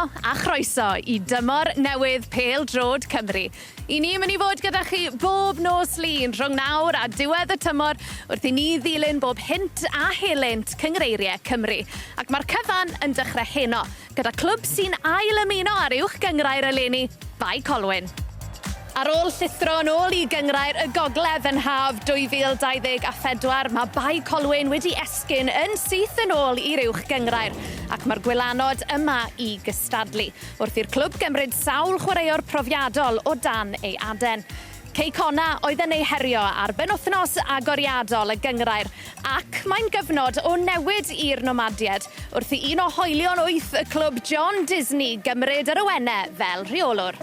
Helo a chroeso i dymor newydd Pêl-droed Cymru. I ni mynd i fod gyda chi bob nos Lun rhwng nawr a diwedd y tymor wrth i ni ddilyn bob hynt a helynt cynghreiriau Cymru. Ac mae'r cyfan yn dechrau heno gyda clwb sy'n ail ymuno â'r Uwch Gynghrair eleni, Bae Colwyn. Ar ôl llithro yn ôl i Gynghrair y Gogledd yn haf 2024, mae Bae Colwyn wedi esgyn yn syth yn ôl i'r Uwch Gynghrair, ac mae'r gwylanod yma i gystadlu, wrth i'r clwb gymryd sawl chwaraewr profiadol o dan ei aden. Cei Connah oedd yn ei herio ar benwythnos agoriadol y gynghrair, ac mae'n gyfnod o newid i'r Nomadiaid, wrth i un o hoelion wyth y clwb John Disney gymryd yr awenau fel rheolwr.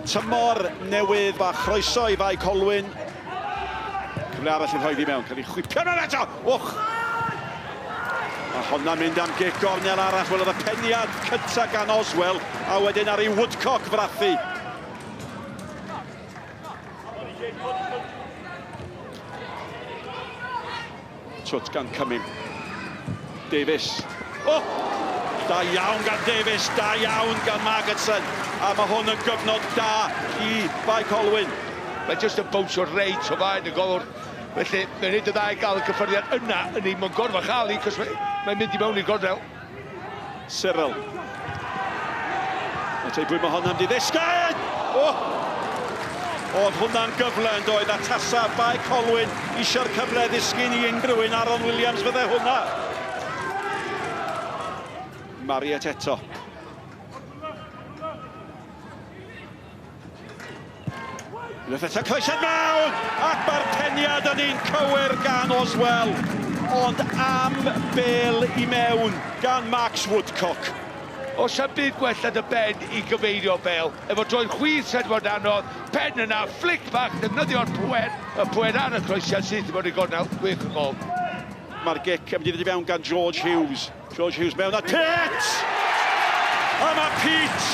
Tymor newydd a chroeso i Fae Colwyn. Cyfle arall i rhoi i mewn, cael ei chwipio mewn eto! Och! Mae honna'n mynd am gic gornel arall. Wel, oedd y peniad cynta gan Oswell, a wedyn ar ei Woodcock frathu. Twt gan Cumming. Davies. Oh! Da iawn gan Davies, da iawn gan Margetson. A mae hwn yn gyfnod da i Bae Colwyn. Mae jyst yn bownsio reit o flaen y golwr. Felly, mae'n neud yn dda i gael y cyffyrddiad yna yn ei mae'n gorfod chael hi, cos mae'n mynd i mewn i'r gornel. Cyril. Mae te bwy mae honna'n di ddisgyn! Oh! Oedd hwnna'n gyfle yn doedd, a tasa Bae Colwyn eisiau'r cyfle ddisgyn i unrhyw un, Aaron Williams fydde hwnna. Mariet eto. Unwaith eto croesiad mewn, ac mae'r peniad yn un cywir gan Oswell, ond am bêl i mewn gan Max Woodcock. Oes 'na'm byd gwell na dy ben i gyfeirio bêl, efo droed chwith sydd wedi bod yn anodd, pen yna, fflic bach, defnyddio'r pwer, y pwer ar y croesiad syth i mewn i'r gornel, gwych y gôl. Mae'r gic yn mynd i ddod i fewn gan George Hughes. George Hughes mewn at Pete! A mae Pete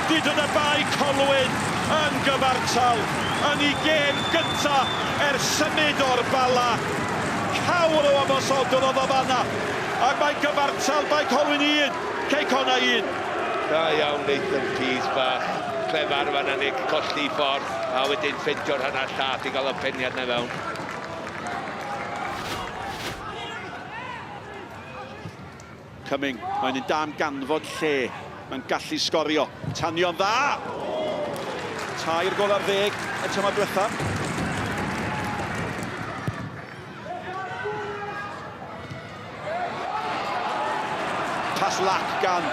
'di dod â Bae Colwyn yn gyfartal yn ei gêm gynta ers symud o'r Bala. Cawr o ymosodwr oedd o fanna. Ac mae'n gyfartal, Bae Colwyn 1, Cei Connah 1. Da iawn Nathan Pease bach clefar fanna Nick, colli ffordd a wedyn ffeindio'r hanner llath i gael y peniad 'na fewn. Cumming, mae'n un da am ganfod lle mae'n gallu sgorio. Tanio'n dda! 3 gôl y tymor diwethaf. Pas lac gan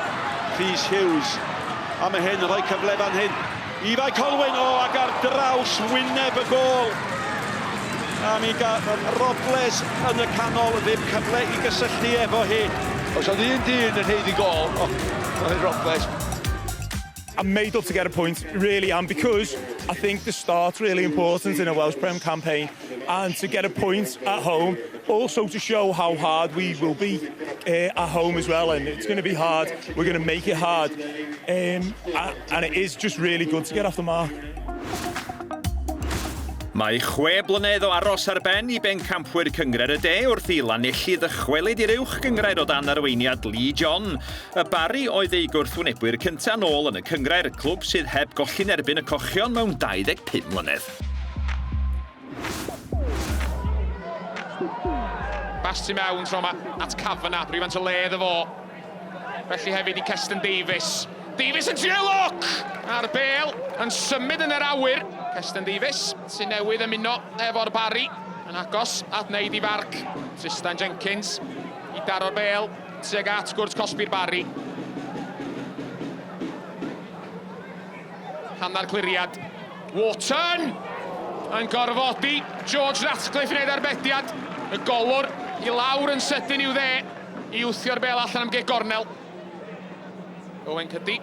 Rhys Hughes. A mae hyn yn rhoi cyfle fan hyn. I Fae Colwyn, o, ac ar draws wyneb y gôl. A mi gael Robles yn y canol, ddim cyfle i gysylltu efo hi. Os oedd un dyn yn haeddu gôl, o, oedd Robles. I'm made up to get a point, really am, because I think the start's really important in a Welsh Prem campaign, and to get a point at home, also to show how hard we will be at home as well, and it's going to be hard, we're going to make it hard, and it is just really good to get off the mark. Mae 6 blynedd o aros ar ben i bencampwyr Cynghrair y De wrth i Lanelli ddychwelyd i'r uwch gynghrair o dan arweiniad Lee John. Y Barri oedd eu gwrthwynebwyr cyntaf nôl yn y cynghrair, clwb sydd heb golli'n erbyn y Cochion mewn 25 mlynedd. Bas tu mewn tro yma at Kavanagh, rhywfaint o le iddo fo. Felly hefyd i Keston Davies. Davies yn trio look! A'r bêl yn symud yn yr awyr. Keston Davies sy'n newydd ymuno efo'r Barri yn agos at wneud i farc. Tristan Jenkins i daro'r bêl tuag at gwrt cosbi'r Barri. Hanner cliriad. Wharton yn gorfodi George Ratcliffe i wneud arbediad. Y golwr i lawr yn sydyn i'w dde i wthio'r bêl allan am gic gornel. Owen Cuddy.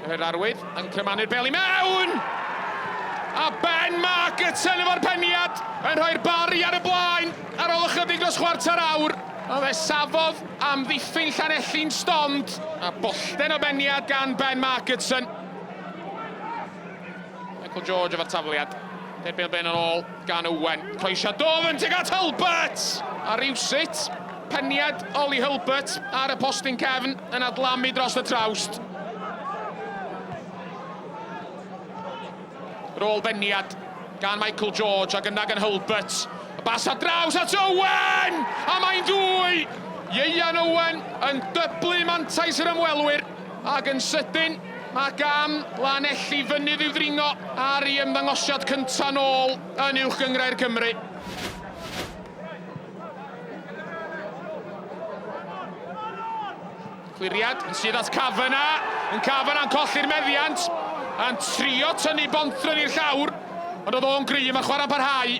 Yr arwydd yn crymanu'r bêl i mewn! A Ben Margetson efo'r peniad yn rhoi'r Barri ar y blaen ar ôl ychydig dros chwarter awr. A fe safodd am ddiffyn Llanelli'n stond. A bollten o beniad gan Ben Margetson. Michael George efo'r tafliad. Derbyn ben yn ôl gan Owen. Croesiad dofn tuag at Hulbert! A rywsut, Peniad Ollie Hulbert ar y postyn cefn yn adlamu dros y trawst. Rôl beniad gan Michael George ac yna gan Hulbert. Y bas ar draws at Owen! A mae'n ddwy! Ieuan Owen yn dyblu mantais yr ymwelwyr ac yn sydyn mae gan Lanelli fynydd i'w ddringo ar ei ymddangosiad cyntaf nôl yn Uwch Gynghrair Cymru. Cliriad yn syth at Kavanagh, yn Kavanagh'n colli'r meddiant, a'n trio tynnu Bonthren i'r llawr, ond oedd o'n gry, mae chwarae'n parhau.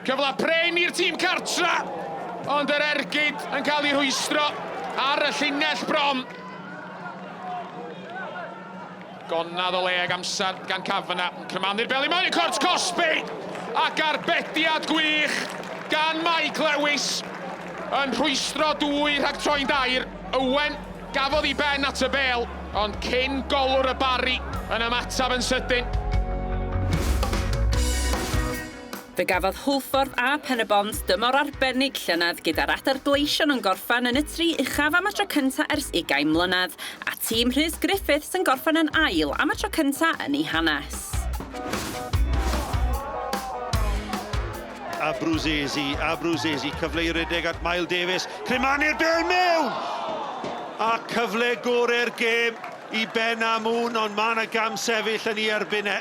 Cyfle prin i'r tîm cartra, ond yr ergyd yn cael ei rhwystro ar y llinell bron. Gonad o le ag amser gan Kavanagh, yn crymanu'r bel i mewn i cwrt cosbi! Ac arbediad gwych gan Mike Lewis yn rhwystro dwy rhag troi'n dair. Owen gafodd ei ben at y bel, ond cyn golwr y Barri yn ymateb yn sydyn. Fe gafodd Hwlffordd a Pen-y-bont dymor arbennig llynedd gyda'r Adar Gleision yn gorffen yn y tri uchaf am y tro cyntaf ers ugain mlynedd, a tîm Rhys Griffiths yn gorffen yn ail am y tro cyntaf yn ei hanes. Abruzesi, Abruzesi, cyfle i redeg at Mael Davies, Crymanu'r bêl mewn! A cyfle gorau'r gêm i Ben Amoon, ond mae yna gam sefyll yn ei erbyn e.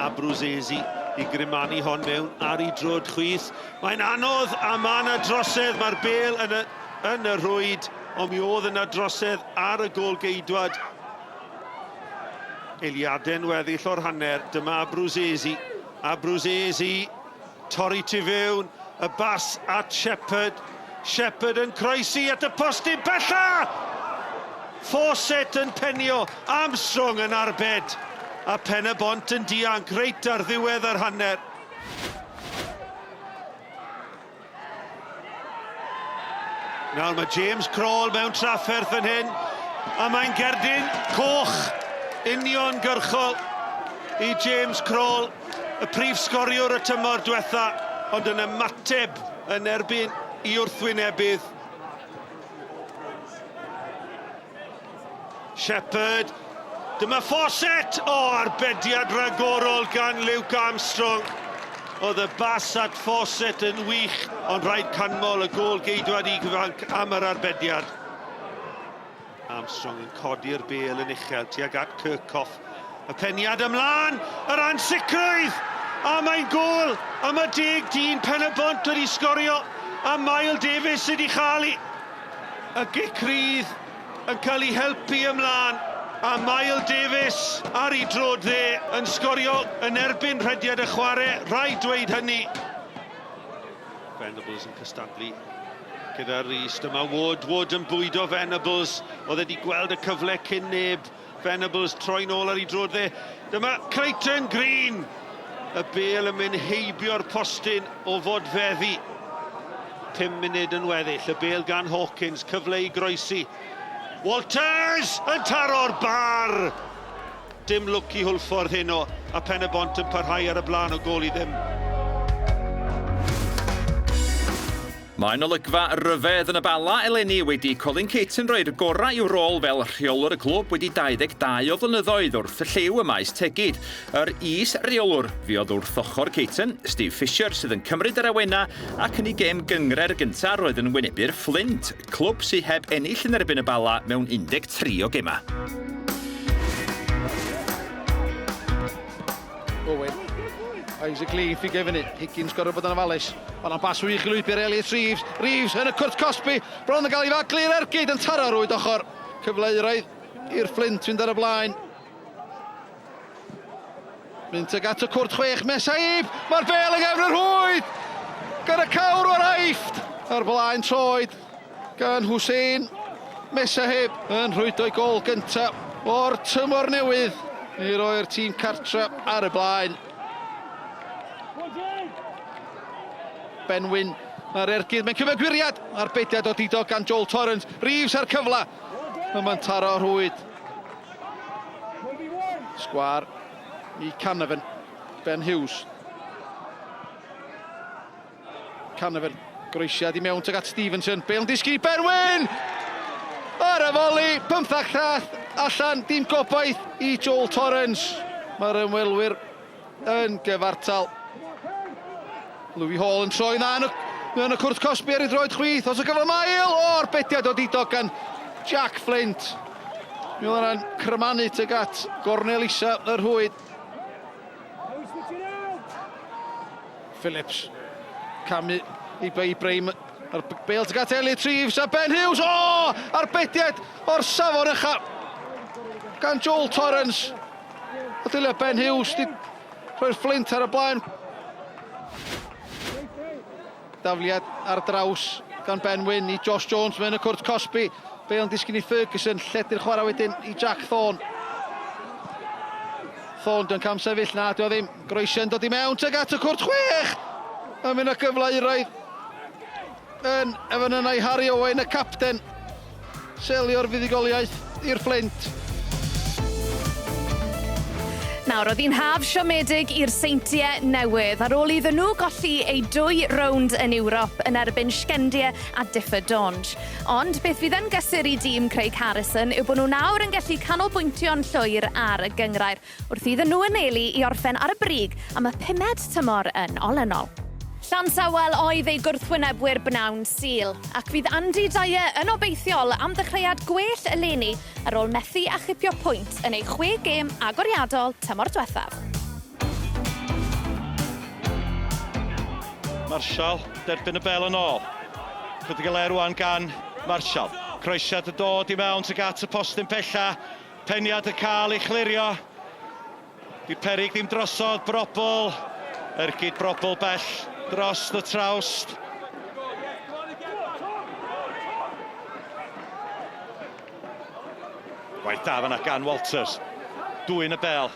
Abruzesi i grimanu hon mewn ar ei drod chwith. Mae'n anodd a mae yna drosedd, mae'r bêl yn y, yn y rhwyd, ond mi oedd yna drosedd ar y gôl geidwad. Eiliadau'n weddill o'r hanner, dyma Abruzesi. Abruzesi, torri tu fewn, y bas at Shepherd. Shepherd yn croesi at y postyn pella! Fawcett yn penio, Armstrong yn arbed, a Pen-y-bont yn dianc reit ar ddiwedd yr hanner. Nawr mae James Kroll mewn trafferth fan hyn, a mae'n gerdyn coch uniongyrchol i James Kroll, y prif sgoriwr y tymor diwetha, ond yn ymateb yn erbyn i wrthwynebydd. Shepherd, dyma Fawcett! O, arbediad ragorol gan Luke Armstrong. Oedd y bas at Fawcett yn wych, ond rhaid canmol y gôl geidwad ifanc am yr arbediad. Armstrong yn codi'r bêl yn uchel tuag at Kirchhoff. Y peniad ymlaen, yr ansicrwydd! A mae'n gôl! A mae deg dyn Pen-y-bont wedi sgorio, a Mael Davies sydd wedi chael i. Y gic rydd yn cael ei helpu ymlaen, a Mael Davies ar ei droed dde yn sgorio yn erbyn rhediad y chwarae, rhaid dweud hynny. Venables yn cystadlu gyda Rees. Dyma Wood, Wood yn bwydo Venables. Oedd wedi gweld y cyfle cyn neb. Venables troi nôl ar ei droed dde. Dyma Clayton Green! Y bêl yn mynd heibio'r postyn o fodfeddi. 5 munud yn weddill, y bêl gan Hawkins, cyfle i groesi. Walters yn taro'r bar! Dim lwc i Hwlffordd heno, a Pen-y-bont yn parhau ar y blaen o gôl i ddim. Mae'n olygfa ryfedd yn y Bala eleni wedi Colin Caton roi'r gorau i'w rôl fel rheolwr y clwb wedi 22 o flynyddoedd wrth y llyw ym maes Tegid. Yr is-reolwr fuodd wrth ochr Caton, Steve Fisher, sydd yn cymryd yr awenau ac yn ei gêm gynghrair gyntaf roedd yn wynebu'r Fflint, clwb sydd heb ennill yn erbyn y Bala mewn 13 o gemau. Owen. Isaac Lee ffigo i fyny. Higgins gorfod bod yn ofalus. Ond am bas wych i lwybr Elliot Reeves. Reeves yn y cwrt cosbi. Bron yn cael ei faglu i'r ergyd yn taro rwyd ochr. Cyfle euraidd i'r Fflint fynd ar y blaen. Mynd tuag at y cwrt chwech, Mesaib! Mae'r bel yng nghefn y rhwyd! Gan y cawr o'r Aifft! Ar blaen troed gan Hussein Mesahib yn rhwydo'i gol gyntaf o'r tymor newydd i roi'r tîm cartre ar y blaen. Benwyn ar ergyd, mae'n cyfle gwiriad arbediad o dido gan Joel Torrance. Reeves ar cyfle, yma'n taro rhwyd. Sgwâr i Canavan. Ben Hughes. Canavan. Groesiad i mewn tuag at Stevenson. Bale yn disgyn i Berwyn! Ar y foli, pymthag llath allan, dim gobaith i Joel Torrens. Mae'r ymwelwyr yn gyfartal. Louis Hall yn troi dda yn y, yn y cwrt cosbi ar ei droed chwith. Os y gyfle mael, o'r bediad o didog gan Jack Flint. Mi oedd yna'n crymanu tuag at gornel isa yr rhwyd. Phillips, camu i Ibrahim, a'r bêl tuag at Elliot Reeves a Ben Hughes, o! Oh! Arbediad o'r safon ucha gan Joel Torrens. A dylia Ben Hughes di rhoi'r Fflint ar y blaen. Dafliad ar draws gan Ben Wyn i Josh Jones mewn y cwrt cosbi. Bale yn disgyn i Ferguson, lledu'r chwarae wedyn i Jack Thorne. Thorne, dio'n cam sefyll, na, dio ddim. Groesiau'n dod i mewn, tuag at y cwrt chwech! A mynd â gyfle euraidd yn efo yna i Harry Owen, y capten. Selio'r fuddugoliaeth i'r Fflint. Nawr, oedd hi'n haf siomedig i'r Seintiau Newydd ar ôl iddyn nhw golli eu dwy rownd yn Ewrop yn erbyn Sgendia a Differdonge. Ond beth fydd yn gysur i dîm Craig Harrison yw bod nhw nawr yn gallu canolbwyntio'n llwyr ar y gynghrair wrth iddyn nhw anelu i orffen ar y brig am y pumed tymor yn olynol. Llansawel oedd eu gwrthwynebwyr bnawn Sul, ac fydd Andy Dyer yn obeithiol am ddechreuad gwell eleni ar ôl methu â chipio pwynt yn ei chwe gêm agoriadol tymor dwethaf. Marshall, derbyn y bel yn ôl. Chydig o le rwan gan Marshall. Croesiad yn dod i mewn tuag at y postyn pella. Peniad yn cael ei chlirio. Di'r peryg ddim drosodd, Brobl. Ergyd Brobl bell dros y trawst. Gwaith da fanna gan Walters. Dwyn y bel.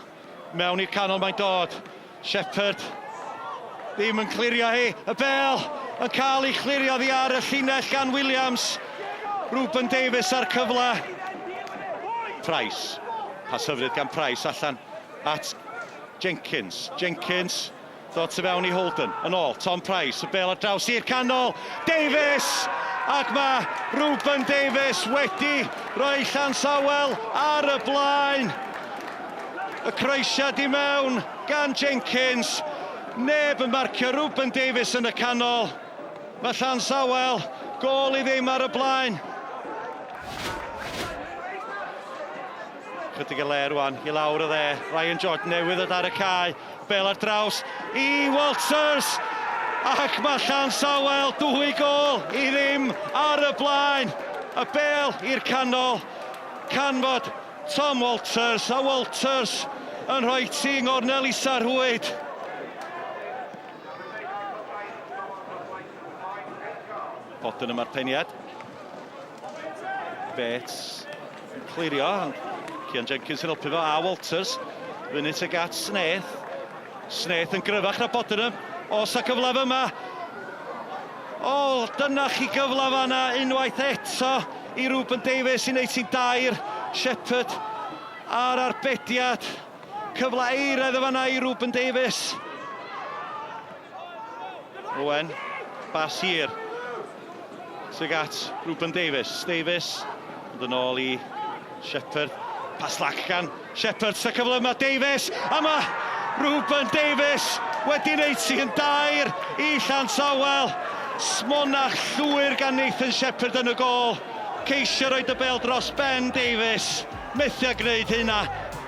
Mewn i'r canol mae'n dod. Shepherd ddim yn clirio hi. Y bel yn cael ei chlirio ddi ar y llinell gan Williams. Ruben Davies ar cyfle. Price. Pas hyfryd gan Price allan at Jenkins. Jenkins dod tu fewn i Holden. Yn ôl, Tom Price, y bel ar draws i'r canol. Davies! Ac mae Ruben Davies wedi rhoi Llansawel ar y blaen. Y croesiad i mewn gan Jenkins. Neb yn marcio Ruben Davies yn y canol. Mae Llansawel gôl i ddim ar y blaen. Chydig o le rwan i lawr y dde. Ryan George newydd ddod ar y cae. Bel ar draws i Walters. Ac mae Llansawel dwy gôl i ddim ar y blaen. Y bel i'r canol. Canfod Tom Walters a Walters yn rhoi tî ngornel isa'r rhwyd. Bodden yma'r peniad. Bates yn clirio, ond Cian Jenkins yn helpu fo, a Walters. Fyny tuag at Snaith. Snaith yn gryfach na Bodenham. Os a cyfle fyma. O, dyna chi gyfle fanna unwaith eto i Ruben Davies i wneud sy'n dair. Shepherd ar arbediad. Cyfle eiraidd o fanna i Ruben Davies. Owen, bas hir. Tuag at Ruben Davies. Davies, ond yn ôl i Shepherd. Pas lac gan Shepherd, sy'n cyfle yma Davies, a mae Ruben Davies wedi wneud sy'n dair i Llansawel. Smonach llwyr gan Nathan Shepherd yn y gôl. Ceisio roed y bel dros Ben Davies. Methu â gwneud hynna.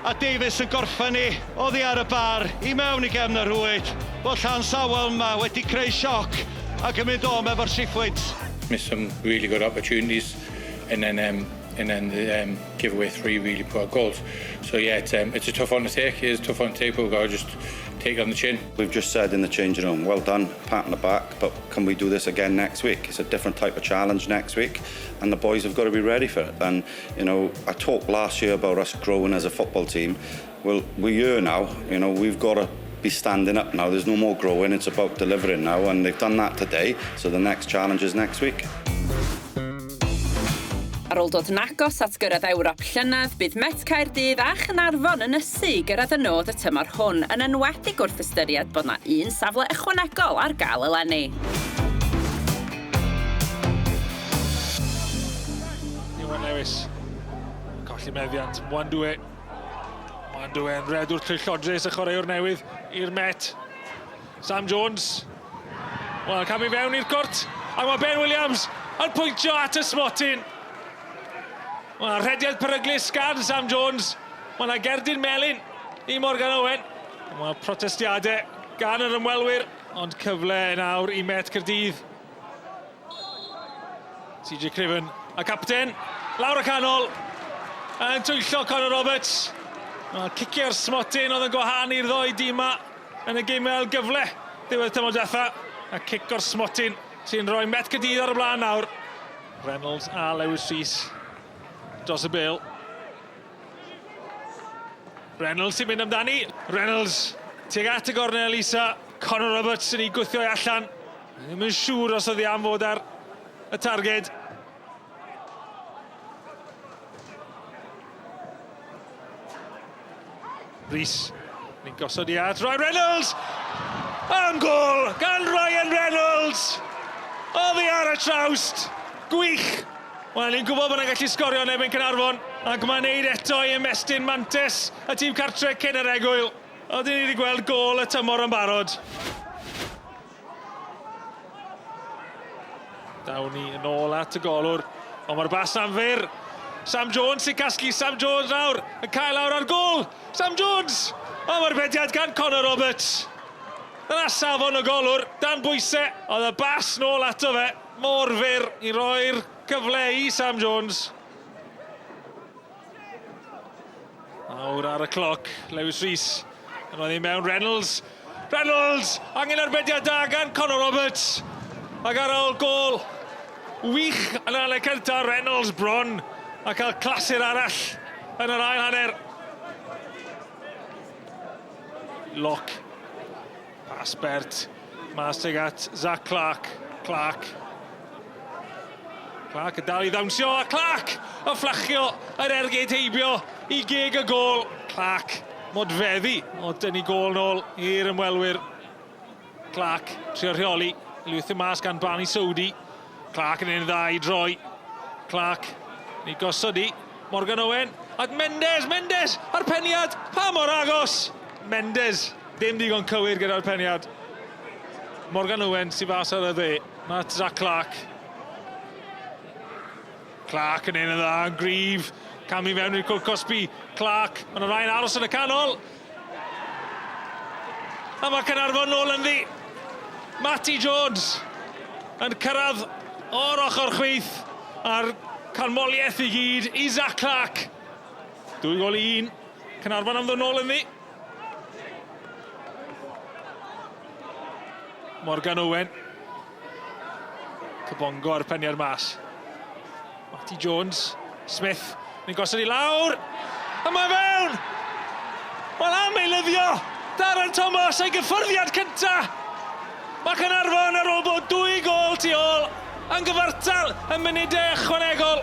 A Davies yn gorffen hi oddi ar y bar i mewn i gefn y rhwyd. Bod Llansawel yma wedi creu sioc ac yn mynd o'm efo'r triphwynt. Missed some really good opportunities and then um, and then the, um, give away three really poor goals. So yeah, it's, um, it's a tough one to take. It is a tough one to take, but we've got to just take it on the chin. We've just said in the changing room, well done, pat on the back, but can we do this again next week? It's a different type of challenge next week, and the boys have got to be ready for it. And, you know, I talked last year about us growing as a football team. Well, we're here now, you know, we've got to be standing up now. There's no more growing, it's about delivering now, and they've done that today, so the next challenge is next week. Ar ôl dod yn agos at gyrraedd Ewrop llynedd, bydd Met Caerdydd a Chaernarfon yn ysu i gyrraedd y nod y tymor hwn, yn enwedig wrth ystyried bod 'na un safle ychwanegol ar gael eleni. Lewis. Colli meddiant. Mwandwe. Mwandwe yn redwr twyllodrus y chwaraewr newydd i'r Met. Sam Jones. Wel, camu fewn i'r cwrt. A mae Ben Williams yn pwyntio at y smotyn. Mae rhediad peryglus gan Sam Jones. Mae yna gerdyn melyn i Morgan Owen. Mae protestiadau gan yr ymwelwyr, ond cyfle yn awr i Met Caerdydd. TJ Craven, y capten, lawr y canol, yn twyllo Conor Roberts. Mae cicio'r smotyn oedd yn gwahanu'r ddoi dîm ma yn y gêm ail gyfle diwedd tymor diwetha. A cic o'r smotyn sy'n rhoi Met Caerdydd ar y blaen nawr. Reynolds a Lewis Rees dros y bêl. Reynolds sy'n mynd amdani. Reynolds tuag at y gornel isa. Conor Roberts yn ei gwthio i allan. Ddim yn siŵr os oedd hi am fod ar y targed. Rhys, ni'n gosod i at Ryan Reynolds! Am gol gan Ryan Reynolds! Oddi ar y trawst! Gwych! Wel, ni'n gwybod bod e'n gallu sgorio yn erbyn Caernarfon, ac mae'n neud eto i ymestyn mantes y tîm cartre cyn yr egwyl. Oedden ni wedi gweld gôl y tymor yn barod. Dawn ni yn ôl at y golwr, ond mae'r bas am fyr. Sam Jones sy'n casglu, Sam Jones nawr yn cael lawr ar gôl. Sam Jones! O, mae'r bediad gan Conor Roberts. Dyna safon y golwr, dan bwysau, oedd y bas nôl ato fe, mor fyr i roi'r cyfle i Sam Jones. Nawr ar y cloc, Lewis Rees yn rhoi i mewn Reynolds. Reynolds! Angen arbediad da gan Conor Roberts. Ac ar ôl gôl wych yn yr hanner cyntaf, Reynolds bron a cael clasur arall yn yr ail hanner. Lock. Pas bert. Mas tuag at Zach Clark. Clark. Clark yn dal i ddawnsio a Clark yn fflachio yr ergyd heibio i geg y gôl. Clark modfeddi o dynnu gôl nôl i'r ymwelwyr. Clark trio rheoli, lwytho mas gan Barney Sodi. Clark yn un dda i droi. Clark ni gosod i Morgan Owen at Mendes, Mendes a'r peniad, pa mor agos! Mendes Dim digon cywir gyda'r peniad. Morgan Owen sy'n fas ar y dde. Mae Zach Clark. Clark yn un yn dda, yn gryf. Camu fewn i'r cwrt cosbi. Clark, mae'n rhaid aros yn y canol. A mae Caernarfon nôl ynddi. Matty Jones yn cyrraedd o'r ochr chwith a'r canmoliaeth i gyd i Zach Clark. 2-1. Caernarfon am ddod nôl ynddi. Morgan Owen. Cybongo ar peniad mas. Matty Jones. Smith. Ni'n gosod i lawr. A mae fewn! Wel am ei lyddio! Darren Thomas ei gyffyrddiad cynta! Mae Caernarfon ar ôl bod dwy gôl tu ôl yn gyfartal yn munudau ychwanegol.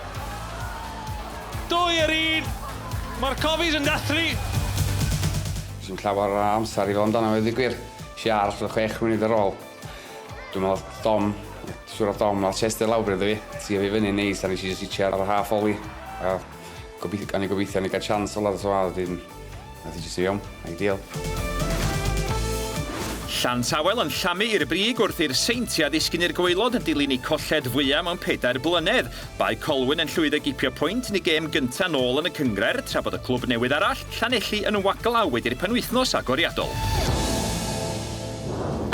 2-1. Mae'r Cofis yn dathlu. Does dim llawer o amser i feddwl amdano fo i ddweud gwir. Nes i aros fel chwech munud ar ôl. Dwi'n meddwl Dom, siŵr o Dom, nath chestio lawr bryd o fi. Tio fi fyny neis a nes i jyst hitio ar y half volley. A gobeithio, o'n i'n gobeithio o'n i gael chance ola so a wedyn nath i jyst i iawn, ideal. Llantawel yn llamu i'r brig wrth i'r Seintiau ddisgyn i'r gwaelod yn dilyn eu colled fwyaf mewn pedair blynedd. Bae Colwyn yn llwyddo i gipio pwynt yn eu gêm gyntaf nôl yn y cynghrair, tra bod y clwb newydd arall, Llanelli, yn waglaw wedi'r penwythnos agoriadol.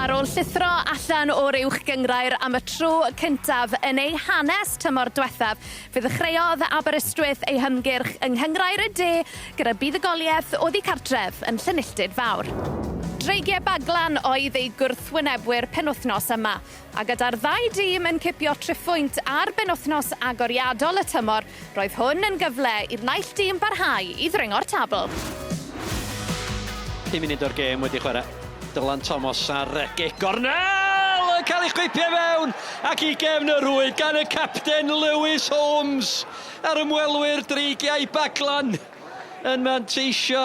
Ar ôl llithro allan o'r Uwch Gynghrair am y tro cyntaf yn ei hanes tymor diwethaf, fe ddechreuodd Aberystwyth eu hymgyrch yng Nghynghrair y De gyda buddugoliaeth oddi cartref yn Llanilltud Fawr. Dreigiau Baglan oedd eu gwrthwynebwyr penwythnos yma, A gyda'r ddau dîm yn cipio triphwynt ar benwythnos agoriadol y tymor, roedd hwn yn gyfle i'r naill dîm barhau i ddringo'r tabl. Pum munud o'r gêm wedi chwarae. Dylan Thomas ar gic gornel yn cael ei chwipio fewn ac i gefn y rhwyd gan y capten Lewis Holmes a'r ymwelwyr Dreigiau Baglan yn manteisio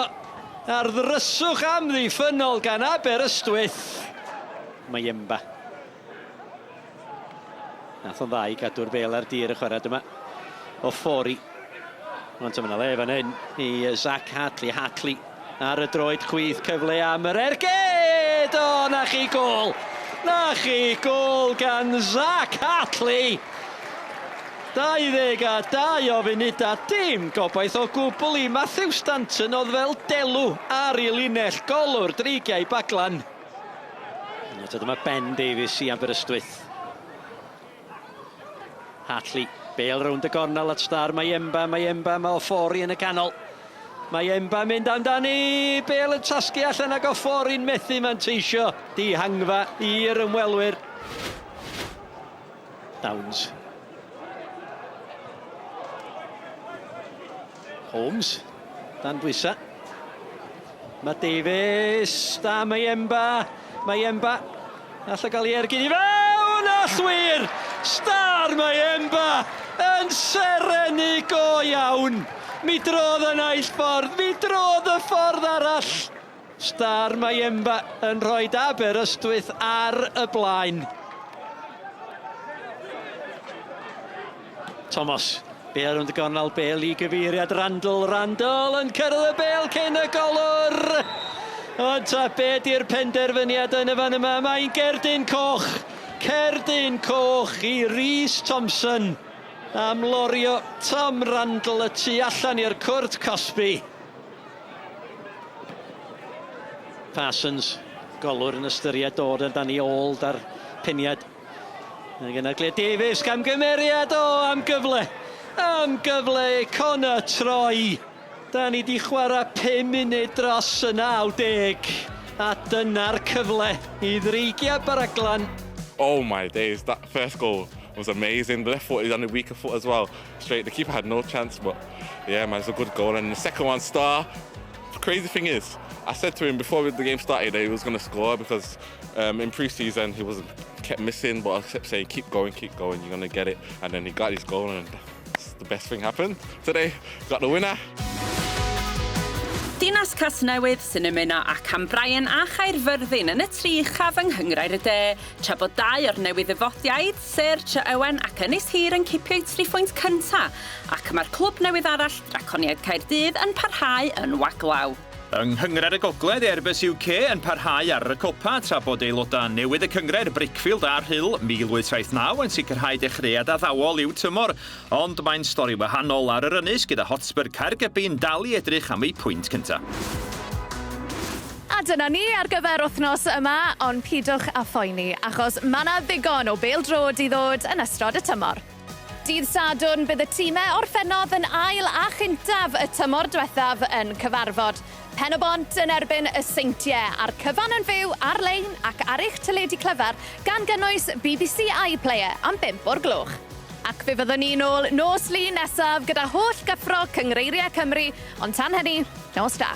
ar ddryswch amddiffynnol gan Aberystwyth. Mayemba. Nath o'n dda i gadw'r bêl ar dir y chwarae dyma. Ofori. Ond yma le fan hyn i Zach Hartley. Hartley ar y droed chwith, cyfle am yr ergyd! O, na chi gôl! Na chi gôl gan Zach Hartley! 22 o funudau, dim gobaith o gwbl i Matthew Stanton oedd fel delw ar ei linell, golwr dreigiau Baglan. Eto dyma Ben Davies i Aberystwyth. Hartley, bêl rownd y gornel at Star Mayemba, Mayemba, mae Ofori yn y canol. Mayemba mynd amdani, bêl yn tasgu allan ac Ofori'n methu manteisio. Dihangfa i'r ymwelwyr. Downs. Holmes, dan bwysau. Mae Davies, da Mayemba, Mayemba, alla gael ei ergyd i fewn, a llwyr! Star Mayemba yn serennu go iawn! Mi drodd y naill ffordd, mi drodd y ffordd arall! Star Mayemba yn rhoi Aberystwyth ar y blaen. Thomas, bêl rownd y gornel, bêl i gyfeiriad Randall, Randall yn cyrraedd y bêl cyn y golwr! Ond ta be di'r penderfyniad yn y fan yma? Mae'n gerdyn coch! Cerdyn coch i Rhys Thompson am lorio Tom Randall y tu allan i'r cwrt cosbi. Parsons, golwr yn ystyried dod amdani ôl da'r peniad. Mae gyda Glenn Davies camgymeriad o am gyfle. Am gyfle i Connor Troy. Da ni di chwarae 5 munud dros y 90 a dyna'r cyfle i ddreigiau Baraglan. Oh my days, that first goal was amazing. The left foot is on the weaker foot as well. Straight, the keeper had no chance, but yeah, man, it's a good goal. And the second one, Star. The crazy thing is, I said to him before the game started that he was going to score because in pre-season he wasn't kept missing, but I kept saying, keep going, keep going, you're going to get it. And then he got his goal, and it's the best thing happened today. Got the winner. Dinas Casnewydd sy'n ymuno â Cambrian a Chaerfyrddin yn y tri uchaf yng Nghynghrair y De, tra bod dau o'r newydd-ddyfodiaid, Sir Treowen ac Ynys Hir yn cipio'u triphwynt cynta', ac mae'r clwb newydd arall, Draconiaid Caerdydd, yn parhau yn waglaw. Yng Nghynghrair y Gogledd, Airbus UK yn parhau ar y copa, tra bod aelodau newydd y cynghrair, Brickfield a Rhyl 1879 yn sicrhau dechreuad addawol i'w tymor. Ond mae'n stori wahanol ar yr ynys, gyda Hotspur Caergybi'n dal i edrych am eu pwynt cyntaf. A dyna ni ar gyfer wythnos yma, ond pidwch â phoeni, achos ma' 'na ddigon o bêl-droed i ddod yn ystod y tymor. Dydd Sadwrn bydd y timau orffennodd yn ail a chyntaf y tymor diwethaf yn cyfarfod. Pen-y-bont yn erbyn y Seintiau, a'r cyfan yn fyw ar-lein ac ar eich teledu clyfar, gan gynnwys BBC iPlayer am bump o'r gloch. Ac fe fyddwn ni nôl nos Lun nesaf gyda holl gyffro Cynghreiriau Cymru, ond tan hynny, nos da.